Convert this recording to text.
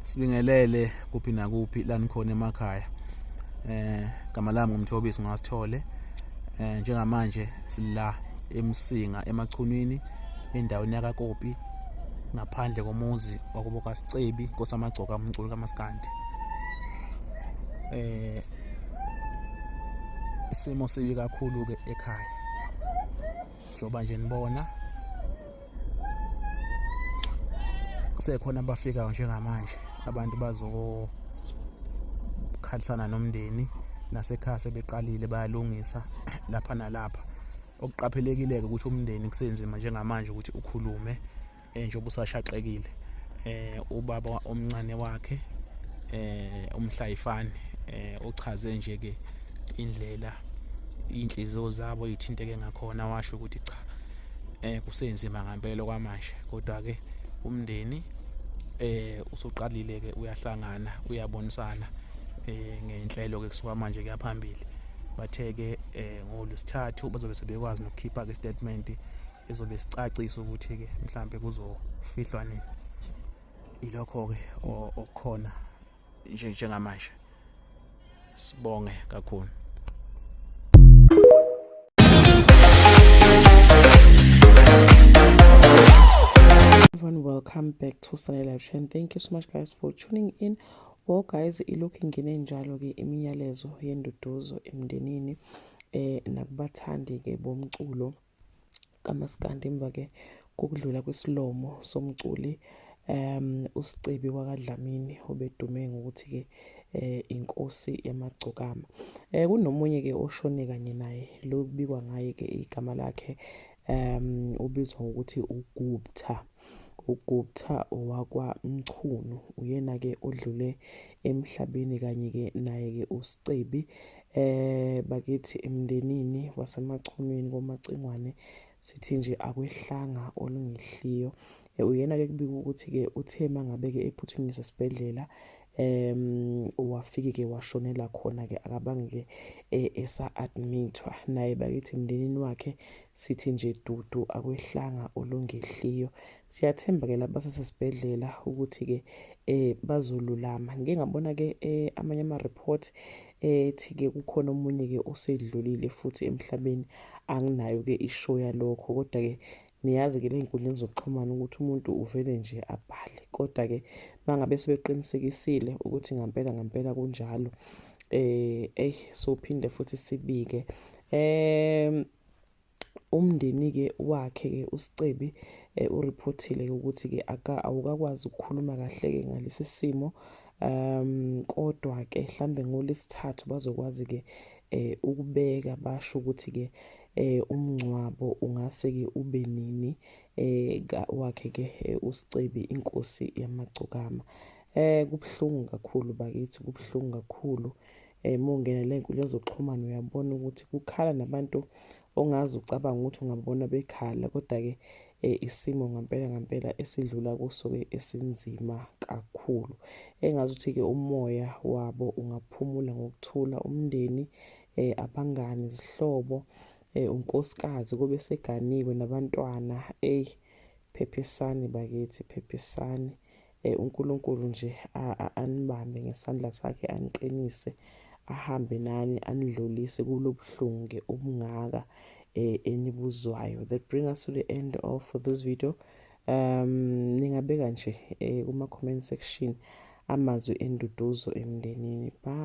Sibingelele kuphi nakuphi la nikhona emakhaya. Gama lami nguMthobisi ngasithole. Njengamanje sila eMsinga eMachunwini endaweni yakaKopi ngaphandle komuzi wakubo kaSicebi Nkosi amagcoka umculo kaMaskandi. Eh isimo sibi kakhulu ke ekhaya. Njengoba nje nibona kusekhona abafikayo njengamanje abantu bazokhalisana nomndeni nasekhaya sebeqalile bayalungisa lapha nalapha. Okuqaphelekile-ke ukuthi umndeni kusenzima njengamanje ukuthi ukhulume njengoba usashaqekile. Ubaba omncane wakhe uMhlayifani uchaze nje-ke indlela iy'nhliziyo zabo y'thinteke ngakhona, washo ukuthi cha kusenzima ngempela okwamanje, kodwa-ke umndeni usuqalile-ke uyahlangana uyabonisana ngenhlelo-ke kusuka manje kuya phambili. Bathe-ke ngoLwesithathu bazobe sebekwazi nokukhipha-ke isitatimende ezobe sicacisa ukuthi-ke mhlampe kuzofihlwa nini. Ilokho-ke okukhona nje njengamanje. Sibonge kakhulu. Everyone, welcome back to Sunday Live Trend. Thank you so much guys for tuning in. Well guys, ilokhu ingene njalo ke imiyalezo yenduduzo emndenini nakubathandi ke bomculo kaMaskandi emva ke kokudlula kwesilomo somculi uSicebi wakaDlamini obedume ngokuthi ke inkosi yamagcokama. Kunomunye ke oshone kanye naye lo kubikwa ngaye ke igama lakhe ubizwa ngokuthi uGupta. UGupta owakwa Mchunu uyena ke odlule emhlabeni kanye ke naye ke uSicebi. Bakithi emndenini waseMachunwini koMacingwane sithi nje akwehlanga olungehliyo. Uyena ke kubikwa ukuthi ke uthe mangabe ke ephuthunyiswa esibhedlela wafike ke washonela khona ke akabange ke esa admithwa. Naye bakithi emndenini wakhe sithi nje dudu akwehlanga olungehliyo. Siyathemba ke laba basesibhedlela ukuthi ke bazolulama. Ngike ngabona ke amanye ama report ethi ke kukhona omunye ke osedlulile futhi emhlabeni, anginayo ke ishow yalokho, kodwa ke niyazi ke lezinkundleni zokuxhumana ukuthi umuntu uvele nje abhale, kodwa ke mangabe sebeqinisekisile ukuthi ngampela ngampela kunjalo sophinde futhi sibike. Umndeni ke wakhe ke uSicebi ureportile ukuthi ke awukakwazi ukukhuluma kahle ke ngalesi simo, kodwa ke mhlambe ngoLwesithathu bazokwazi ke ukubeka basho ukuthi ke umngcwabo ungase ke ube nini wakhe ke uSicebi inkosi yamagcokama. Kubuhlungu kakhulu bakithi, kubuhlungu kakhulu. Mungena le nkundla zokuxhumana uyabona ukuthi kukhala nabantu ongazi ucabanga ukuthi ungabona bekhala, kodwa ke isimo ngampela ngampela esidlula kuso ke esinzima kakhulu. Engazuthi ke umoya wabo ungaphumula ngokuthula, umndeni, abangani, izihlobo, unkosikazi kube seganiwe nabantwana. Phephisani bakithi, phephisani. uNkulunkulu nje anibambe ngesandla sakhe, aniqinise, ahambe nani, anidlulise kulobuhlungu ke obungaka enibuzwayo. That bring us to the end of this video. Ningabeka nje kuma comment section amazwi enduduzo emndenini. Bye.